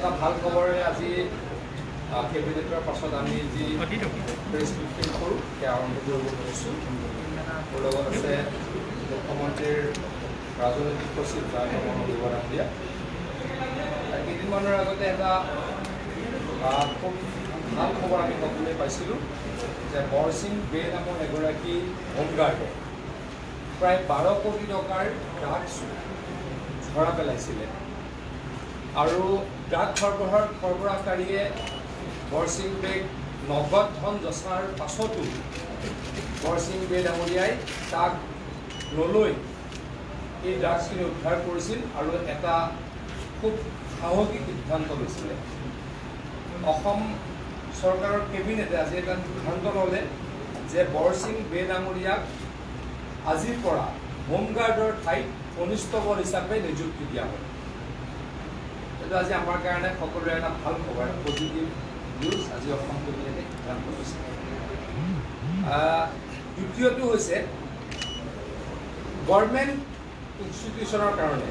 এটা ভাল খবৰেৰে আজি কেবিনেটৰ পাছত আমি যি প্ৰেছ ব্ৰিফিং কৰোঁ, সেয়া আৰম্ভ কৰিব খুজিছোঁ। মোৰ লগত আছে মুখ্যমন্ত্ৰীৰ ৰাজনৈতিক সচিব জয়ন্ত মল্ল ডাঙৰীয়া। কেইদিনমানৰ আগতে এটা খুব ভাল খবৰ আমি সকলোৱে পাইছিলোঁ যে বৰসিং বে নামৰ এগৰাকী হোমগাৰ্ডে প্ৰায় 12 কোটি টকাৰ ড্ৰাগছ ধৰা পেলাইছিলে আৰু ড্ৰাগ সৰবৰাহকাৰীয়ে বৰসিং বেক নগদ ধন যচাৰ পাছতো বৰসিং বে ডাঙৰীয়াই তাক নলৈ এই ড্ৰাগছখিনি উদ্ধাৰ কৰিছিল আৰু এটা খুব সাহসী সিদ্ধান্ত লৈছিলে। অসম চৰকাৰৰ কেবিনেটে আজি এটা সিদ্ধান্ত ল'লে যে বৰসিং বে ডাঙৰীয়াক আজিৰ পৰা হোমগাৰ্ডৰ ঠাইত কনিষ্টবল হিচাপে নিযুক্তি দিয়া হ'ল। এইটো আজি আমাৰ কাৰণে সকলোৰে এটা ভাল খবৰ, এটা পজিটিভ নিউজ। আজি অসম কেবিনেটে সিদ্ধান্ত লৈছে। দ্বিতীয়টো হৈছে গভৰ্ণমেণ্ট ইনষ্টিটিউশ্যনৰ কাৰণে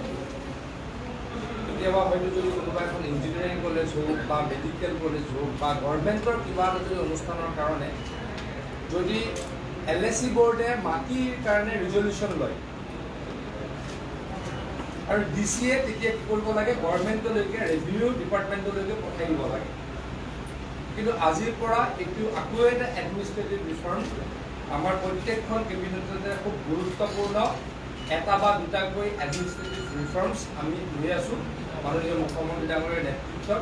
কেতিয়াবা হয়তো যদি কোনোবা এখন ইঞ্জিনিয়াৰিং কলেজ হওক বা মেডিকেল কলেজ হওক বা গভৰ্ণমেণ্টৰ কিবা এটা যদি অনুষ্ঠানৰ কাৰণে যদি এলএচি বৰ্ডে মাটিৰ কাৰণে ৰিজলিউশ্যন লয় আৰু ডি চিয়ে তেতিয়া কি কৰিব লাগে? গভৰ্ণমেণ্টলৈকে, ৰেভিনিউ ডিপাৰ্টমেণ্টলৈকে পঠাই দিব লাগে। কিন্তু আজিৰ পৰা এইটো আকৌ এটা এডমিনিষ্ট্ৰেটিভ ৰিফৰ্ম। আমাৰ প্ৰত্যেকখন কেবিনেটতে খুব গুৰুত্বপূৰ্ণ এটা বা দুটাকৈ এডমিনিষ্ট্ৰেটিভ ৰিফৰ্মছ আমি লৈ আছোঁ মাননীয় মুখ্যমন্ত্ৰী ডাঙৰীয়াৰ নেতৃত্বত।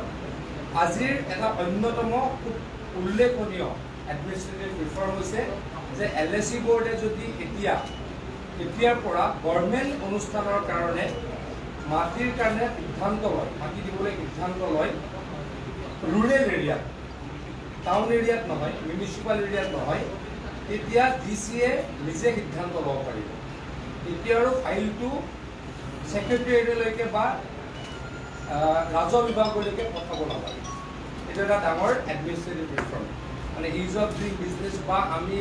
আজিৰ এটা অন্যতম খুব উল্লেখনীয় এডমিনিষ্ট্ৰেটিভ ৰিফৰ্ম হৈছে যে এলএচি বৰ্ডে যদি এতিয়াৰ পৰা গভৰ্ণমেণ্ট অনুষ্ঠানৰ কাৰণে মাটিৰ কাৰণে সিদ্ধান্ত লয়, মাটি দিবলৈ সিদ্ধান্ত লয়, ৰুৰেল এৰিয়াত, টাউন এৰিয়াত নহয়, মিউনিচিপাল এৰিয়াত নহয়, তেতিয়া ডি চিয়ে নিজে সিদ্ধান্ত ল'ব পাৰিব। তেতিয়া আৰু ফাইলটো ছেক্ৰেটেৰিয়েটলৈকে বা ৰাজহ বিভাগলৈকে পঠাব নালাগে। এইটো এটা ডাঙৰ এডমিনিষ্ট্ৰেটিভ ৰিফৰ্ম, মানে is of doing business বা আমি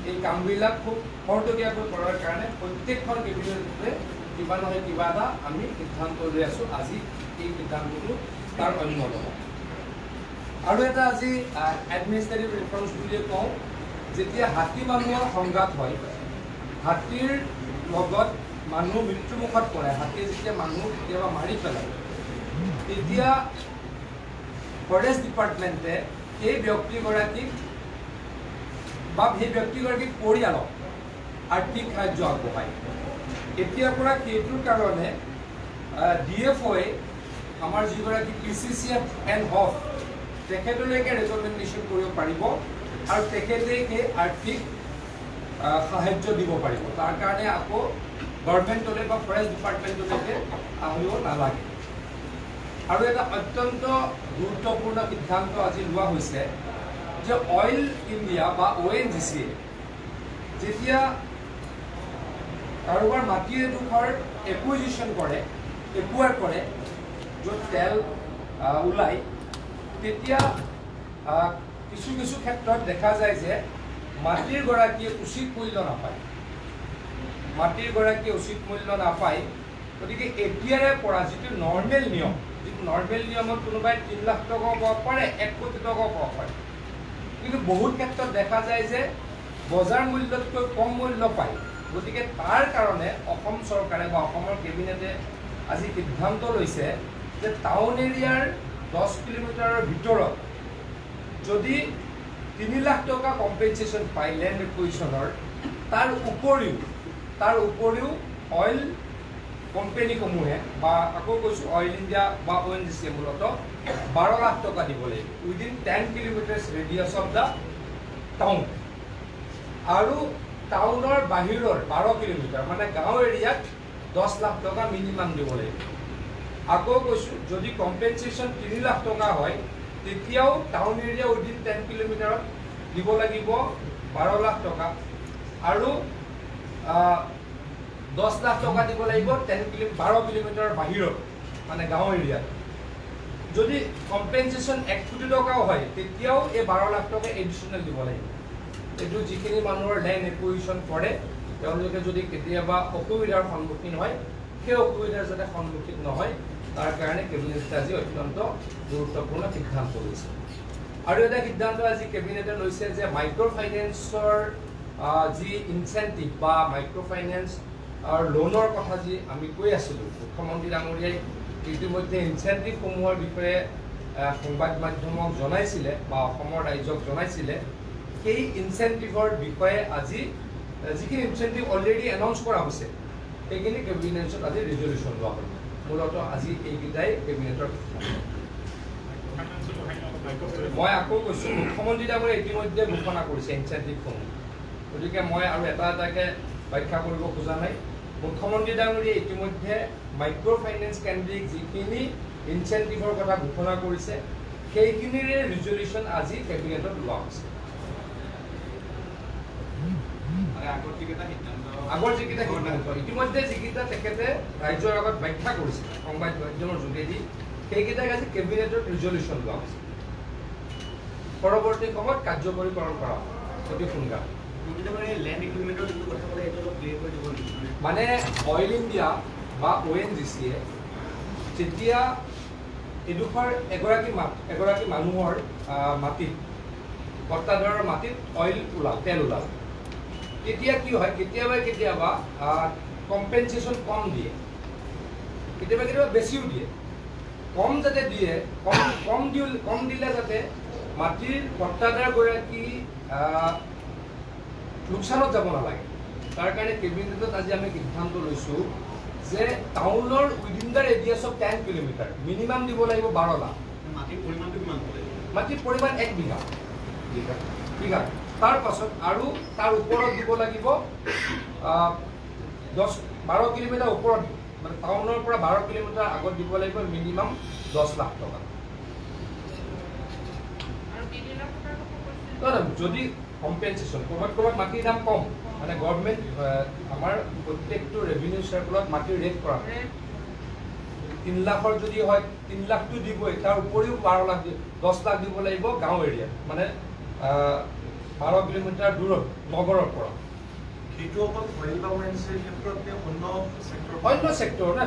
এই কামবিলাক খুব খৰতকীয়াকৈ কৰাৰ কাৰণে প্ৰত্যেকখন কেবিনেটতে কিবা নহয় কিবা এটা আমি সিদ্ধান্ত লৈ আছোঁ। আজি এই সিদ্ধান্তটো তাৰ অন্যতম। আৰু এটা আজি এডমিনিষ্ট্ৰেটিভ ৰিফৰ্মছ বুলিয়ে কওঁ, যেতিয়া হাতী মানুহৰ সংঘাত হয়, হাতীৰ লগত মানুহ মৃত্যুমুখত পৰে, হাতীয়ে যেতিয়া মানুহ কেতিয়াবা মাৰি পেলায়, তেতিয়া ফৰেষ্ট ডিপাৰ্টমেণ্টে সেই ব্যক্তিগৰাকীক বা সেই ব্যক্তিগৰাকীৰ পৰিয়ালক আৰ্থিক সাহাৰ্য আগবঢ়ায়। এতিয়াৰ পৰা সেইটোৰ কাৰণে ডিএফঅ'য়ে আমাৰ যিগৰাকী পিচিচিএফ এণ্ড হফ, তেখেতলৈকে ৰেকমেণ্ডেশ্যন কৰিব পাৰিব আৰু তেখেতে সেই আৰ্থিক সাহাৰ্য দিব পাৰিব। তাৰ কাৰণে আকৌ গভৰ্ণমেণ্টলৈ বা ফৰেষ্ট ডিপাৰ্টমেণ্টলৈকে আহিব নালাগে। আৰু এটা অত্যন্ত গুৰুত্বপূৰ্ণ সিদ্ধান্ত আজি লোৱা হৈছে যে অইল ইণ্ডিয়া বা অ'এনজিচিয়ে যেতিয়া কাৰোবাৰ মাটি এডোখৰ একুইজিশ্যন কৰে, একুৱাৰ কৰে, য'ত তেল ওলায়, তেতিয়া কিছু কিছু ক্ষেত্ৰত দেখা যায় যে মাটিৰ গৰাকীয়ে উচিত মূল্য নাপায়, মাটিৰ গৰাকীয়ে উচিত মূল্য নাপায়। গতিকে এতিয়াৰে পৰা যিটো নৰ্মেল নিয়মত কোনোবাই 3 লাখ টকাও পাব পাৰে, 1 কোটি টকাও পাব পাৰে, কিন্তু বহুত ক্ষেত্ৰত দেখা যায় যে বজাৰ মূল্যতকৈ কম মূল্য পায়। গতিকে তাৰ কাৰণে অসম চৰকাৰে বা অসমৰ কেবিনেটে আজি সিদ্ধান্ত লৈছে যে টাউন এৰিয়াৰ 10 কিলোমিটাৰৰ ভিতৰত যদি 3 লাখ টকা কম্পেনচেশ্যন পায় লেণ্ড একুইজিশ্যনৰ, তাৰ উপৰিও অইল কোম্পেনীসমূহে বা আকৌ কৈছোঁ অইল ইণ্ডিয়া বা অ'এনজিচিয়ে মূলতঃ 12 লাখ টকা দিব লাগিব within 10 kilometers radius of the town আৰু টাউনৰ বাহিৰৰ 12 কিলোমিটাৰ, মানে গাঁও এৰিয়াত 10 লাখ টকা মিনিমাম দিব লাগিব। আকৌ কৈছোঁ, যদি কম্পেনচেশ্যন 3 লাখ টকা হয়, তেতিয়াও টাউন এৰিয়া উইদিন 10 কিলোমিটাৰত দিব লাগিব 12 লাখ টকা আৰু 10 লাখ টকা দিব লাগিব 10 কিলো 12 কিলোমিটাৰৰ বাহিৰত, মানে গাঁও এৰিয়াত। যদি কম্পেনচেশ্যন 1 কোটি টকাও হয়, তেতিয়াও এই 12 লাখ টকা এডিশ্যনেল দিব লাগিব। এইটো যিখিনি মানুহৰ লেণ্ড একুইজিশ্যন কৰে, তেওঁলোকে যদি কেতিয়াবা অসুবিধাৰ সন্মুখীন হয়, সেই অসুবিধাৰ যাতে সন্মুখীন নহয়, তাৰ কাৰণে কেবিনেটে আজি অত্যন্ত গুৰুত্বপূৰ্ণ সিদ্ধান্ত লৈছে। আৰু এটা সিদ্ধান্ত আজি কেবিনেটে লৈছে যে মাইক্ৰ' ফাইনেন্সৰ যি ইনচেণ্টিভ বা মাইক্ৰ' ফাইনেন্স লোনৰ কথা যি আমি কৈ আছিলোঁ, মুখ্যমন্ত্ৰী ডাঙৰীয়াই ইতিমধ্যে ইনচেণ্টিভসমূহৰ বিষয়ে সংবাদ মাধ্যমক জনাইছিলে বা অসমৰ ৰাইজক জনাইছিলে। সেই ইনচেণ্টিভৰ বিষয়ে আজি যিখিনি ইনচেণ্টিভ অলৰেডি এনাউন্স কৰা হৈছে, সেইখিনি কেবিনেটত আজি ৰিজলিউশ্যন লোৱা হ'ল। মূলতঃ আজি এইকেইটাই কেবিনেটৰ সিদ্ধান্ত। মই আকৌ কৈছোঁ, মুখ্যমন্ত্ৰী ডাঙৰীয়াই ইতিমধ্যে ঘোষণা কৰিছে ইনচেণ্টিভসমূহ, গতিকে মই আৰু এটা এটাকৈ ব্যাখ্যা কৰিব খোজা নাই। মুখ্যমন্ত্ৰী ডাঙৰীয়াই ইতিমধ্যে মাইক্ৰ' ফাইনেন্স কেন্দ্ৰিক যিখিনি ইনচেণ্টিভৰ কথা ঘোষণা কৰিছে, সেইখিনিৰে ৰিজলিউশ্যন আজি কেবিনেটত লোৱা হৈছে। আগৰ যিকেইটা সিদ্ধান্ত ইতিমধ্যে যিকেইটা তেখেতে ৰাইজৰ আগত ব্যাখ্যা কৰিছে সংবাদ মাধ্যমৰ যোগেদি, সেইকেইটাক আজি কেবিনেটত ৰিজলিউশ্যন লোৱা হৈছে। পৰৱৰ্তী সময়ত কাৰ্যকৰীকৰণ কৰা হ'ব অতি সোনকালে। মানে অইল ইণ্ডিয়া বা অ' এন জি চিয়ে যেতিয়া এডোখৰ এগৰাকী মানুহৰ মাটিত, পট্টাদাৰৰ মাটিত অইল ওলাল, তেল ওলাল, তেতিয়া কি হয়, কেতিয়াবা কেতিয়াবা কম্পেনচেশ্যন কম দিয়ে, কেতিয়াবা কেতিয়াবা বেছিও দিয়ে। কম যাতে দিয়ে, কম দিলে যাতে মাটিৰ পট্টাদাৰগৰাকী লোকচানত যাব নালাগে, তাৰ কাৰণে কেবিনেটত আজি আমি সিদ্ধান্ত লৈছোঁ যে টাউনৰ within the radius of 10 kilometre minimum দিব লাগিব 12 লাখ। মাটিৰ পৰিমাণটো কিমান হ'ব লাগিব? মাটিৰ পৰিমাণ 1 বিঘা বিঘা। তাৰ পাছত আৰু তাৰ ওপৰত দিব লাগিব 10-12 কিলোমিটাৰ ওপৰত, মানে টাউনৰ পৰা 12 কিলোমিটাৰ আগত দিব লাগিব মিনিমাম 10 লাখ টকা। আৰু 3 লাখ টকাৰ কথা কৈছে। নহয়, নহয়, যদি কম্পেনচেশ্যন ক'ৰবাত ক'ৰবাত মাটিৰ দাম কম, মানে গভৰ্ণমেণ্ট আমাৰ প্ৰত্যেকটো ৰেভিনিউ চাৰ্কলত মাটিৰ ৰেট কৰা হয়। ৰেট। 3 লাখৰ যদি হয়, 3 লাখটো দিবই, তাৰ উপৰিও 12 লাখ, 10 লাখ দিব লাগিব গাঁও এৰিয়াত, মানে 12 কিলোমিটাৰ দূৰত নগৰৰ পৰা। সেইটো অকল অইল বা অ' এন জি চিৰ ক্ষেত্ৰত নে অন্য চেক্টৰ? অন্য চেক্টৰ না,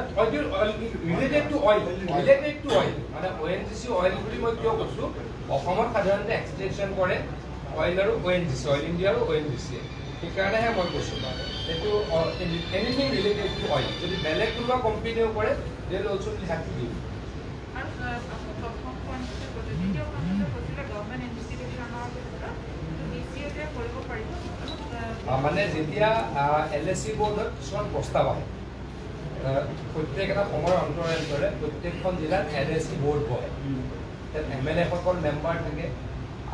related to oil, related to oil. মানে অ' এন জি চি অইল বুলি মই কিয় কৈছোঁ, অসমত সাধাৰণতে এক্সট্ৰেকশ্যন কৰে অইল আৰু O' N G C, oil India আৰু অ' এন জি চিয়ে, সেইকাৰণেহে মই কৈছোঁ এইটো এনিথিং ৰিলেটেড টু অইল। যদি বেলেগ কোনোবা কোম্পেনীয়েও কৰে, they also will have to give. আৰু আকৌ প্ৰথম পইণ্টটো কৈছে, দ্বিতীয় পইণ্টটো কৈছিলে গভৰ্ণমেণ্ট ইনষ্টিটিউশ্যনৰ ক্ষেত্ৰত ডি চি এ কৰিব পাৰিব আৰু মানে যেতিয়া এল এ চি বৰ্ডত কিছুমান প্ৰস্তাৱ আহে, প্ৰত্যেক এটা সময়ৰ অন্তৰে অন্তৰে প্ৰত্যেকখন জিলাত এল এ চি বৰ্ড বহে। তাত এম এল এসকল মেম্বাৰ থাকে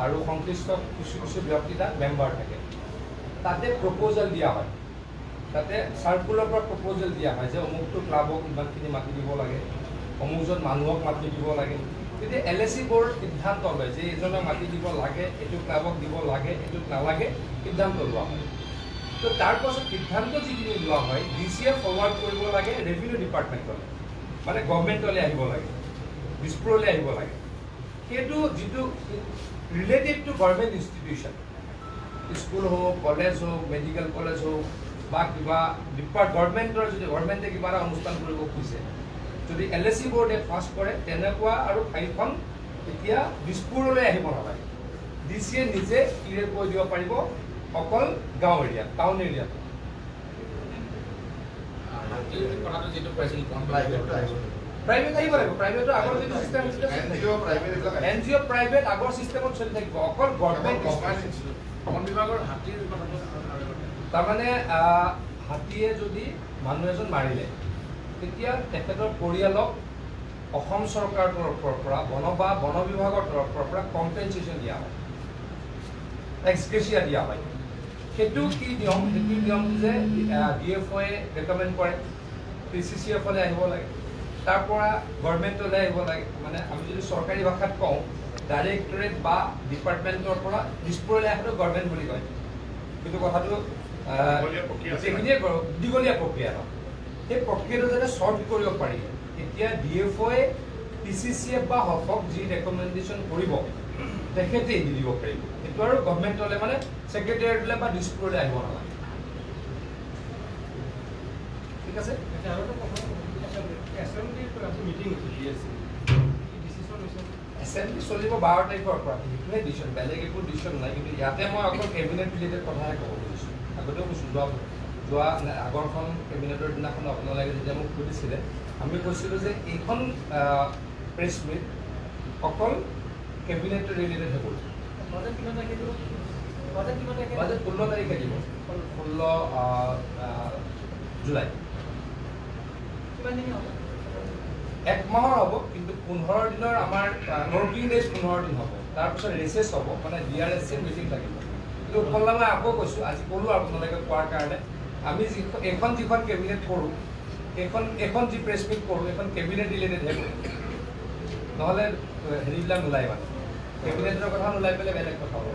আৰু সংশ্লিষ্ট কিছু কিছু ব্যক্তি তাত মেম্বাৰ থাকে। তাতে প্ৰপ'জেল দিয়া হয়, তাতে চাৰ্কুলৰ পৰা প্ৰপ'জেল দিয়া হয় যে অমুকটো ক্লাবক ইমানখিনি মাটি দিব লাগে, অমুকজন মানুহক মাটি দিব লাগে। তেতিয়া এল এ চি বৰ্ড সিদ্ধান্ত লয় যে এইজনক মাটি দিব লাগে, এইটো ক্লাবক দিব লাগে, এইটোক নালাগে, সিদ্ধান্ত লোৱা হয়। তো তাৰপাছত সিদ্ধান্ত যিখিনি লোৱা হয়, ডি চিয়ে ফৰৱাৰ্ড কৰিব লাগে ৰেভিনিউ ডিপাৰ্টমেণ্টলৈ, মানে গভমেণ্টলৈ আহিব লাগে, দিছপুৰলৈ আহিব লাগে। সেইটো যিটো related to government institution, school হওক, কলেজ হওক, মেডিকেল কলেজ হওক বা কিবা গভৰ্ণমেণ্টৰ, যদি গভৰ্ণমেণ্টে কিবা এটা অনুষ্ঠান কৰিব খুজিছে, যদি এল এ চি বৰ্ডে পাছ কৰে তেনেকুৱা আৰু ফাইলখন তেতিয়া দিছপুৰলৈ আহিব নালাগে, ডি চিয়ে নিজে ক্লিয়াৰ কৰি দিব পাৰিব অকল গাঁও এৰিয়াত, টাউন এৰিয়াত। হাতীৰ কথাটো যিটো পাইছিল। প্ৰাইভেটটো আহিব। প্ৰাইভেট আহিব লাগিব। প্ৰাইভেটৰ আগৰ যিটো চিষ্টেম আছিলে, এন জি অ', প্ৰাইভেট এইবিলাক আহিব। এন জি অ', প্ৰাইভেট আগৰ চিষ্টেমত চলি থাকিব, অকল গভৰ্ণমেণ্ট। বন বিভাগৰ হাতীৰ কথাটো আৰু এবাৰ। তাৰমানে হাতীয়ে যদি মানুহ এজন মাৰিলে, তেতিয়া তেখেতৰ পৰিয়ালক অসম চৰকাৰৰ তৰফৰ পৰা, বন বা বন বিভাগৰ তৰফৰ পৰা কম্পেনচেশ্যন দিয়া হয়, এক্সগ্ৰেচিয়া দিয়া হয়। সেইটো কি নিয়ম? সেইটো নিয়ম যে ডি এফ অ'য়ে ৰেকমেণ্ড কৰে, পি চি চি এফলৈ আহিব লাগে, তাৰ পৰা গভৰ্ণমেণ্টলৈ আহিব লাগে। মানে আমি যদি চৰকাৰী ভাষাত কওঁ, ডাইৰেক্টৰেট বা ডিপাৰ্টমেণ্টৰ পৰা দিছপুৰলৈ অহাটো গভৰ্ণমেণ্ট বুলি কয়। কিন্তু কথাটো দীঘলীয়া প্ৰক্ৰিয়া আছে। গোটেইখিনিয়ে দীঘলীয়া প্ৰক্ৰিয়া এটা। সেই প্ৰক্ৰিয়াটো যাতে শ্বৰ্ট কৰিব পাৰি, তেতিয়া ডি এফ অ'য়ে পি চি চি এফ বা হফক যি ৰেকমেণ্ডেশ্যন কৰিব, তেখেতেই দি দিব পাৰিব। সেইটো আৰু গভৰ্ণমেণ্টলৈ, মানে ছেক্ৰেটেৰিয়েটলৈ বা দিছপুৰলৈ আহিব নালাগে। ঠিক আছে। আচ্ছা, আৰু এটা কথা, এছেম্বলিৰ আজি মিটিং হৈছে ডি এছ চি, কি ডিচিশ্যন হৈছে? এছেম্বলি চলিব 12 তাৰিখৰ পৰা, সেইটোহে ডিচিশ্যন, বেলেগ একো ডিচিশ্যন নাই। কিন্তু ইয়াতে মই অকল কেবিনেট ৰিলেটেড কথাহে ক'ব খুজিছোঁ। আগতেও কৈছোঁ, যোৱা যোৱা আগৰখন কেবিনেটৰ দিনাখন আপোনালোকে যেতিয়া মোক সুধিছিলে, আমি কৈছিলোঁ যে এইখন প্ৰেছ মিট অকল কেবিনেট ৰিলেটেডহে কৰিম। বাজেট কিমান তাৰিখে দিব? বাজেট কিমান তাৰিখে? বাজেট 16 তাৰিখে দিব, 16 জুলাই। কিমান দিন হ'ব? এক মাহৰ হ'ব, কিন্তু 15 দিনৰ আমাৰ ৱৰ্কিং ডেইজ 15 দিন হ'ব, তাৰপিছত ৰেচেছ হ'ব, মানে ডি আৰ এছ চিৰ মিটিং থাকিব। কিন্তু উৎপল মই আকৌ কৈছোঁ, আজি ক'লোঁ আপোনালোকে কোৱাৰ কাৰণে, আমি যিখন এইখন যিখন কেবিনেট কৰোঁ, এইখন এইখন যি প্ৰেছ মিট কৰোঁ, এইখন কেবিনেট ৰিলেটেডহে কৰোঁ। নহ'লে হেৰিবিলাক নোলায়, মানে কেবিনেটৰ কথা নোলাই পেলাই বেলেগ কথা হ'ব।